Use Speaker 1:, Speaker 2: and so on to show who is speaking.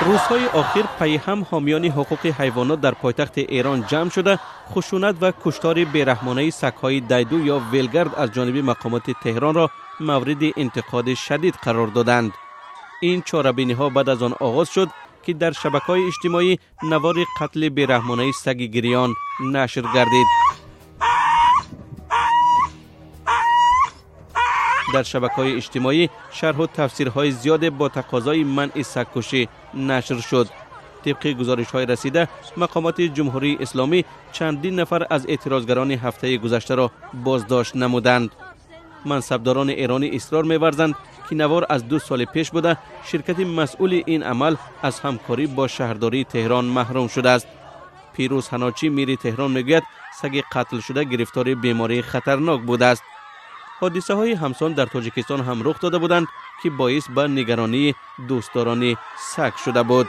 Speaker 1: Рӯзҳои охир пайҳам ҳомиёни ҳуқуқи ҳайвонот дар пойтахти Эрон ҷамъ шуда, хушунат ва куштори бераҳмонаи сагҳои дайду ё велгард аз ҷониби мақомоти Теҳронро мавриди интиқоди шадид қарор доданд. Ин чорабиниҳо баъд аз он оғоз шуд, ки дар шабакаҳои иҷтимоӣ навори қатли бераҳмонаи саги гирён нашр гардид. Дар шабакаҳои иҷтимоӣ шарҳу тафсирҳои зиёде бо тақозои манъи сагкушӣ нашр шуд. Тибқи гузоришҳои расида, мақомоти Ҷумҳурии Исломӣ чандин нафар аз эътирозгарони ҳафтаи гузаштаро боздошт намуданд. Мансабдорони эронӣ исрор меварзанд, ки навор аз 2 соли пеш буда, ширкати масъули ин амал аз ҳамкорӣ бо шаҳрдории Теҳрон маҳрум шудааст. Пирӯз Ҳаночӣ, мири Теҳрон, мегӯяд, саги қатлшуда гирифтори бемории хатарнок будааст. Ҳодисаҳои ҳамсон дар Тоҷикистон ҳам рух дода буданд, ки боис ба нигаронии дӯстдорони саг шуда буд.